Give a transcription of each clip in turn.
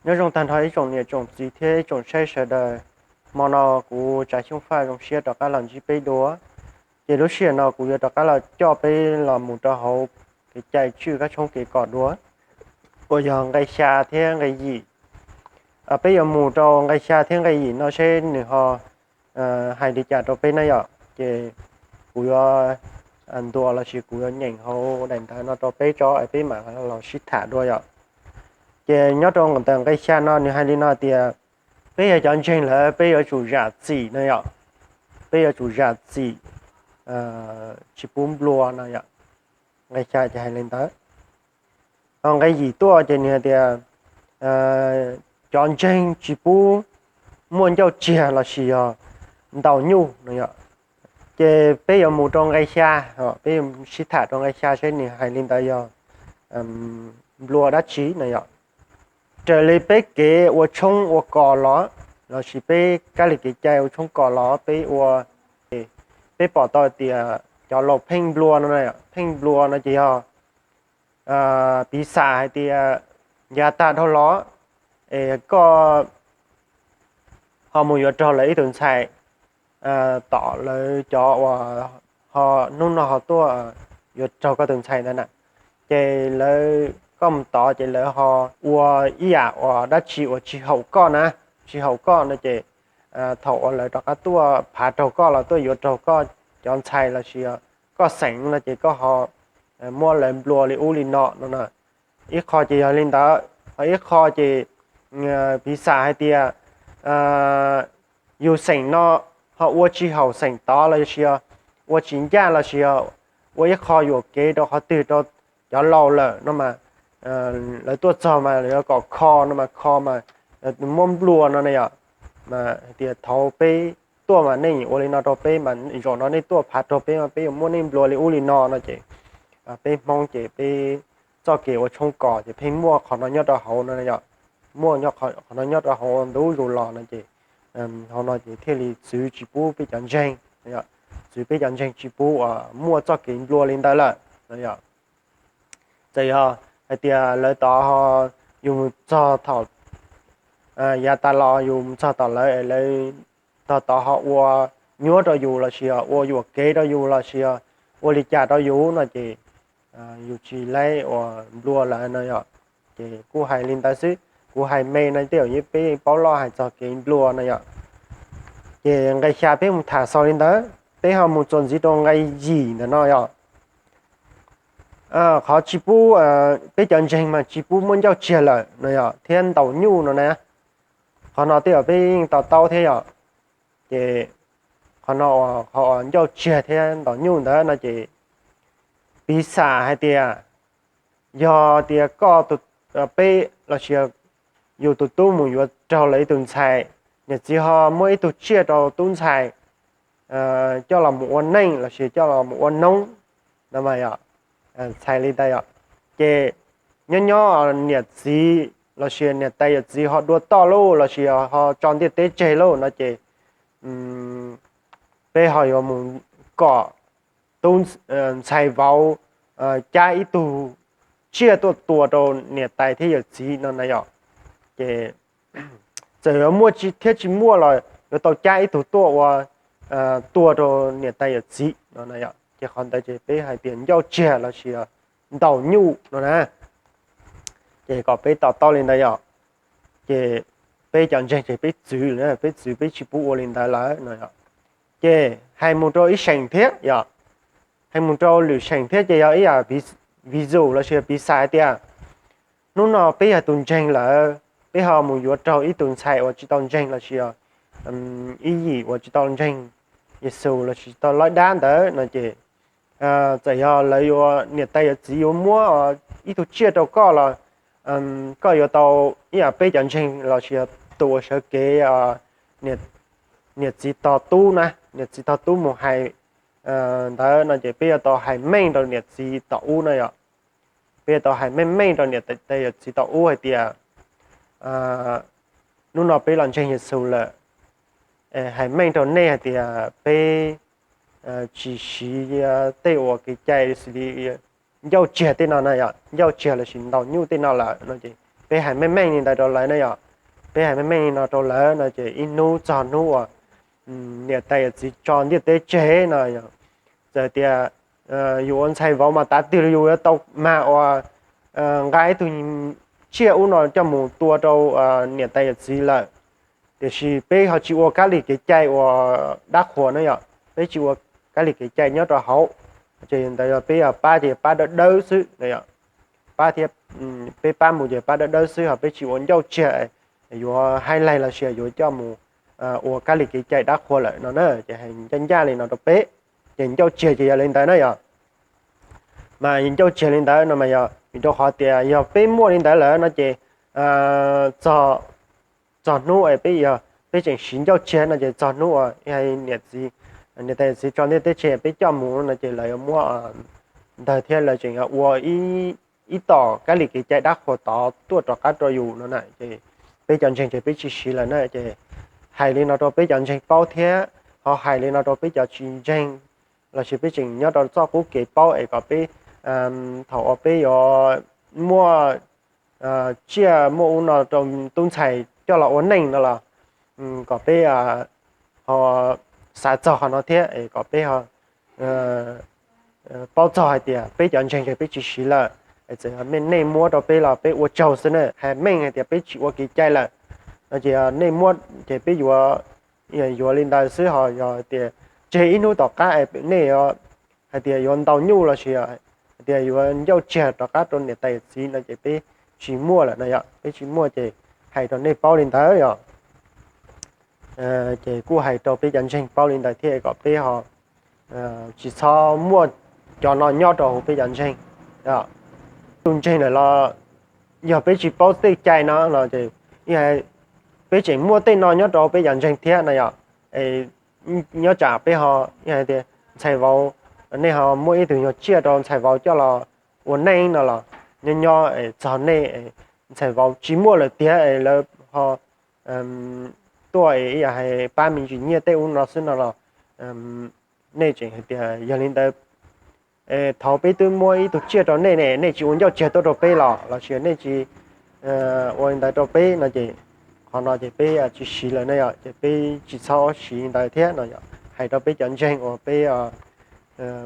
Nyob zoo tag nrho ib tsoom niam tsoom txiv thiab ib tsoom saib sawv daws. Hmo no kuv Tsav Xyooj Faj zoo siab rov qab los ntsib peb dua. Ces lub sij hawm no kuv yuav rov qab los coj peb los mus rau hauv kev cai tswj kab tshoob kev kom dua, uas yog nqe xya thiab nqe yim. Peb yuav mus rau nqe xya thiab nqe yim no seb nws ho hais li cas rau peb na yom. Ces kuv yuav ntuas los sis kuv yuav nyeem hauv daim ntawv no rau peb tso es peb mam los sib tham dua yom. Ces nyob rau ntawm nqe xya no nws hais li no tias, peb yog cov ntseeg lawm peb yuav tsum zam txim no yom. Peb yuav tsum zam txim, tsis pub nplua no yom. Nqe xya ces hais li ntawd. Ho nqe yim tuaj ces nws hais tias, cov ntseeg tsis pub muaj ncauj tsiag los sis yog ntaus nyuj no yom. Ces peb yuav mus rau nqe xya, peb yuav sib tham rau nqe xya seb nws hais li ntawd yog nplua dab tsi no yom. Raws li peb kev ua tshoob ua kos los, los sis peb kab li kev cai ua tshoob kos los peb ua, peb pom tau tias cov laus pheej nplua no, pheej nplua no ces yog piv xam hais tias yav tag dhau los es koj ho mus yuav raug lawv ib tug ntxhais tom lawv cov uas ho hnub no ho tuaj yuav raug koj tus ntxhais ntawd na. Ces lawv, koj mus tod ces lawv ho ua ib yam uas dab tsi uas tsis haum koj na, tsis haum koj no ces thaum uas lawv rov qab tuaj phav raug koj los tuaj yuav raug koj cov ntxhais los sis koj xeem no ces koj ho muab lawv nplua li ub li no no na. Ib qho ces yog li ntawd, ho ib qho ces piv xam hais tias yus xeem no ho ua tsis haum xeem tod los sis ua tsis ncaj los sis ua ib qho yuam kev rau qhov twg rau cov laus lawm no mas, lawv tuaj txog mas lawv yuav kom kho no mas kho mas muab nplua no ne yom. Mas hais tias thaum peb tuaj mas nej ua li no rau peb mas zaum no nej tuaj phav raug peb mas peb yuav muab nej nplua li ub li no no ces peb Hmoob ces peb txoj kev ua tshoob kos ces pheej muaj qhov no nyob rau hauv no yom. Muaj qhov no nyob rau hauv ntau zaus los no ces hauv no ces thiaj li txwv tsis pub peb cov ntseeg, txwv peb cov ntseeg tsis pub muaj txoj kev nplua li ntawd lawm no yom. Txawm yog hais tias lawv tod ho, yus mus txog thaum yav tas los yus mus txog tom lawv es lawv tog tod ho ua nyuab rau yus los sis ua yuam kev rau yus los sis ua li cas rau yus no ces yus tsis laib uas nplua lawv no yom. Ces kuj hais li ntawd xwb, kuv hais me no tej zaum peb paub loj hais txog kev nplua no yom. Ces nqe xya peb mus tham xaus li ntawd, peb ho mus txuas ntxiv rau nqe yim ntawm no yom. Qhov tsis pub, peb cov ntseeg mas tsis pub muab ncauj tsiag lawm no yom, thiab ntaus nyuj no na. Qhov no tej zaum peb yeej to taub thiab yom. Ces qhov no, qhov ncauj tsiag thiab ntaus nyuj ntawd no ces piv xam hais tias yog tias koj, peb los sis yus tus tub mus yuav raug lawv ib tug ntxhais, niam txiv ho muab ib tug tsiaj rau tub ntxhais coj los mus ua neej los sis coj los mus ua noob no mas yom, txhais li ntawd yom. Ces nyob nyob niam txiv los sis niam tais yawm txiv ho dua toj lauj los sis ho tso ntiaj teb tseg lauj no ces peb ho yuav mus kom tub ntxhais vauv cab ib tug tsiaj tuaj tua rau niam tais thiab yawm txiv no na yom. Ces txawm yuav muaj thiab tsis muaj los yuav tau cab ib tug tuaj ua, tua rau niam tais yawm txiv no na yom. Ces qhov ntawd ces peb hais tias ncauj tsiag los sis ntaus nyuj no na. Ces kom peb to taub li ntawd yom. Ces peb cov ntseeg ces peb txwv, peb txwv peb tsis pub ua li ntawd lawm no yom. Ces hais mus rau ib seem thiab yom, hais mus rau lwm seem thiab ces yog ib yam vis zus los sis piv xam hais tias hnub no peb yog tus ntseeg lawm, peb ho mus yuav raug ib tug ntxhais uas tsis tau ntseeg los sis ib yim uas tsis tau ntseeg Yexus los sis tsis tau laib dab ntawd no ces txawm yog lawv yuav, niam tais yawm txiv yuav muab ib tug tsiaj rau koj los koj yuav tau ib yam peb cov ntseeg los sis yog tus uas sawv kev niam txiv tog tub na, niam txiv tog tub mus hais ntawd no ces peb yuav tau hais meej rau niam txiv tom ub na yom. Peb yuav tau hais meej meej rau niam tais yawm txiv tom ub hais tias hnub no peb los ntseeg Yexus lawm, hais meej rau nej hais tias peb tsis siv tej uas kev cai xws li ncauj tsiag tej no na yom, ncauj tsiag los sis ntaus nyuj tej no lawm no ces peb hais meej meej li ntawd rau lawv na yom. Peb hais meej meej li no rau lawv no ces ib hnub txog hnub uas niam tais yawm txiv tso ntiaj teb tseg no, txawm tias yus ua ntxhais vauv mas tav twg los yus yuav tau mag uas nqa ib tug tsiaj ub no coj mus tua rau niam tais yawm txiv lawm. Tiam sis peb ho tsis ua kab li kev cai uas dab qhuas na yom, peb tsis ua kab li kev cai nyob rau hauv. Ces ntawd yog peb yog pab ces pab dawb dawb xwb na yom. Pab thiab, peb pab mus ces pab dawb dawb xwb, ho peb tsis ua ncauj tsiag yuav hais laig los sis yuav coj mus ua kab li kev cai dab qhuas lawm no na. Ces hais ncaj ncaj li no rau peb, ces ncauj tsiag ces yog li ntawd na yom. Mas ncauj tsiag li ntawd no mas yog vim rau qhov tias yog peb muaj li ntawd lawm no ces txog hnub peb yog peb tseem siv ncauj tsiag no ces txog hnub uas niam tais txiv tso ntiaj teb tseg peb coj mus no ces lawv yuav muab ntawd thiab lawv tseem yuav ua ib tom kab li kev cai dab qhuas tod tuaj rov qab rau yus no na. Ces peb cov ntseeg ces peb tsis siv lawm na. Ces hais li no rau peb cov ntseeg paub thiab ho hais li no rau peb cov tsis ntseeg los sis peb tseem nyob rau txoj qub kev paub es kom peb thaum uas peb yuav muaj tsiaj muaj ub no rau tub ntxhais coj los ua neej no los kom peb ho xav txog qhov no thiab es kom peb ho paub txog hais tias peb cov ntseeg ces peb tsis siv lawm. Txawm nej muab rau peb los peb ua tsaug xwb na, hais meej hais tias peb tsis ua kev cai lawm no ces nej muab ces peb yuav yuav li ntawd xwb. Ho yog tias tseg ib hnub tom qab nej hais tias yuav ntaus nyuj los sis hais tias yuav ncauj tsiag rov qab rau niam tais txiv no ces peb tsis muaj lawm no yom. Peb tsis muaj ces hais rau nej paub li ntawd yom. Ces kuj hais rau peb cov ntseeg paub li ntawd thiab kom peb ho tsis txhob muaj cov no nyob rau hauv peb cov ntseeg. Tus ntseeg lawm los yog peb tsis paub tej cai no no ces peb tseem muaj tej no nyob rau peb cov ntseeg thiab no yom. Nyob tsam peb ho hais tias ntxhais vauv, nej ho muaj ib tug nyuag tsiaj rau ntxhais vauv coj los ua neej no los nyob nyob txog nej ntxhais vauv tsis muaj lawm tiag es lawv ho tuaj es ib yam hais pab me ntsis nyiaj tej ub no xwb no los nej tseem hais tias yog li ntawd thaum peb twb muab ib tug tsiaj rau nej ne, nej tsis ua ncauj tsiag tuaj rau peb los los sis nej tsis ua li ntawd rau peb no ces qhov no ces peb tsis siv lawm na yom. Ces peb tsis txhob siv li ntawd thiab no yom. Hais rau peb cov ntseeg uas peb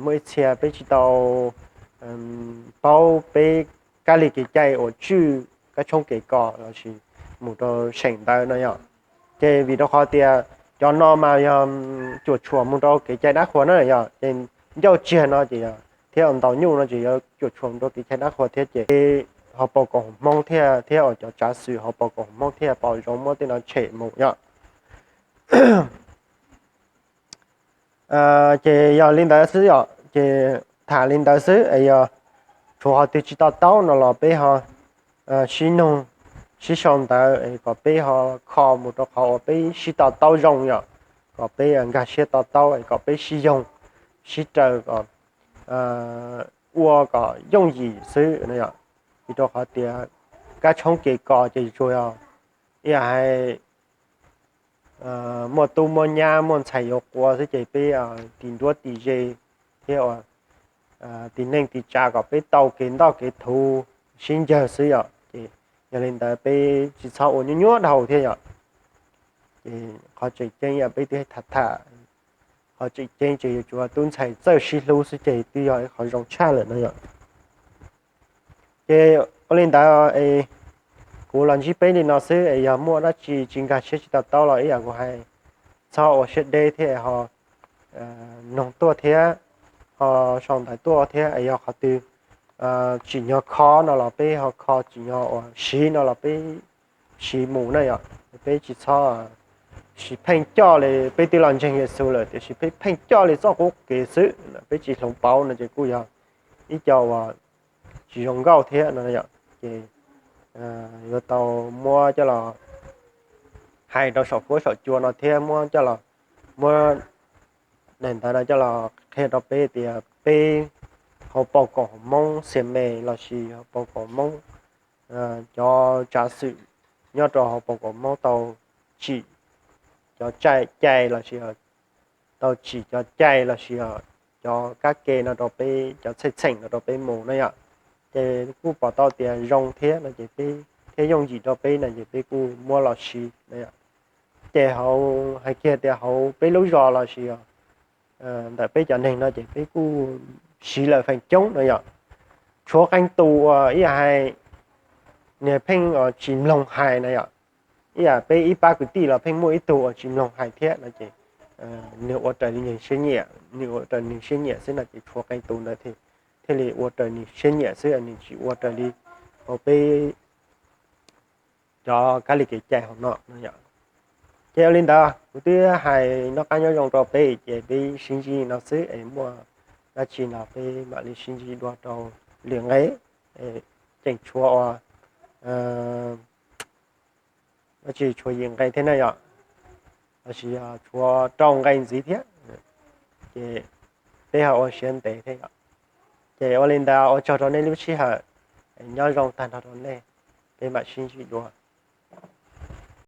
muaj ib txhia peb tsis tau paub peb kab li kev cai uas tswj kab tshoob kev kos los sis mus rau seem ntawd no yom. Ces vim rau qhov tias cov no mas yog cuam tshuam mus rau kev cai dab qhuas na yom. Ces ncauj tsiag no ces yog thiab ntaus nyuj no ces yog cuam tshuam mus rau kev cai dab qhuas thiab ces hauv paus koom hmoov thiab thiab uas cov tsav xwm hauv paus koom hmoov thiaj pom zoo muab tej no tshem mus yom. Ces yog li ntawd xwb yom. Ces tham li ntawd xwb es yog tshuav qhov twg tsis to taub no los peb ho sib nug sib sau ntawv es kom peb ho kho mus rau qhov uas peb sib to taub zoo yom. Kom peb nkag siab to taub es kom peb sib yoog sib raws kom ua kom yooj yim xwb no yom. Vim rau qhov tias kab tshoob kev kos ces tsuas yog ib yam hais muaj tub muaj nyab muaj ntxhais yuav quas xwb ces peb tim nruab tim ze thiab uas tim neej tim tsav kom peb tau kev ntoj kev thuv sib ncawg xwb yom. Ces yog li ntawd peb tsis txhob ua nyuaj nyuaj dhau thiab yom. Ces qhov tseem ceeb yog peb twb tham tham, qhov tseem ceeb ces yuav tsum tub ntxhais txawj sib hlub xwb ces twb yog ib qhov zoo tshaj lawm no yom. Ces ua li ntawd es kuv los ntsib peb li no xwb es yog muaj dab tsi tsis nkag siab tsis to taub los ib yam kuv hais, txhob ua siab deb thiab ho noog tuaj thiab ho sau ntawv tuaj thiab es yog qhov twg tsim nyog kho no los peb ho kho, tsim nyog uas siv no los peb siv mus na yom. Peb tsis txhob siv pheej coj li, peb twb los ntseeg Yexus lawm tiam sis peb pheej coj li txoj qub kev xwb, peb tsis hloov pauv no ces kuj yog ib co uas tsis zoo nkauj thiab no yom. Ces yuav tau muab coj los hais rau saum fuab saum cua no thiab muab coj los, muab daim ntawv no coj los qhia rau peb tias peb hauv paus koom hmoov xias me los sis hauv paus koom hmoov, cov tsav xwm nyob rau hauv paus koom hmoov tau tsim cov cai los sis tau tsim cov cai los sis cov kab ke no rau peb, cov txheej txheem no rau peb mus na yom. Ces kuj pom tau tias zoo thiab no ces peb thiab yooj yim rau peb no ces peb kuj muab los siv no yom. Ces hauv, hais kiag tias hauv peb lub zos los sis ntawm peb cov neeg no ces peb kuj siv lawm feem coob no yom. Tshuav qee tus uas ib yam hais nws pheej tsis mloog hais no yom. Ib yam peb ib pab kwv tij los pheej muaj ib tug uas tsis mloog hais thiab no ces nws ua raws li nws siab nyiam, nws ua raws nws siab nyiam xwb no ces tshuav qee tus ntawd thiaj li ua raws nws siab nyiam xwb, nws tsis ua raws li hauv peb cov kab li kev cai hauv no no yom. Ces ua li ntawd kuv twb hais noj qab nyob zoo rau peb ces peb sib ntsib no xwb es muaj dab tsi no peb mam li sib ntsib dua rau lwm nqe. Tseem tshuav ua dab tsi, tshuav yim nqe thiab na yom, los sis yog tshuav rau nqe ntxiv thiab, ces peb ho ua siab ntev thiab yom. Ces ua li ntawd ua tsaug rau nej lub sij hawm, nyob zoo tag nrho rau nej, peb mam sib ntsib dua.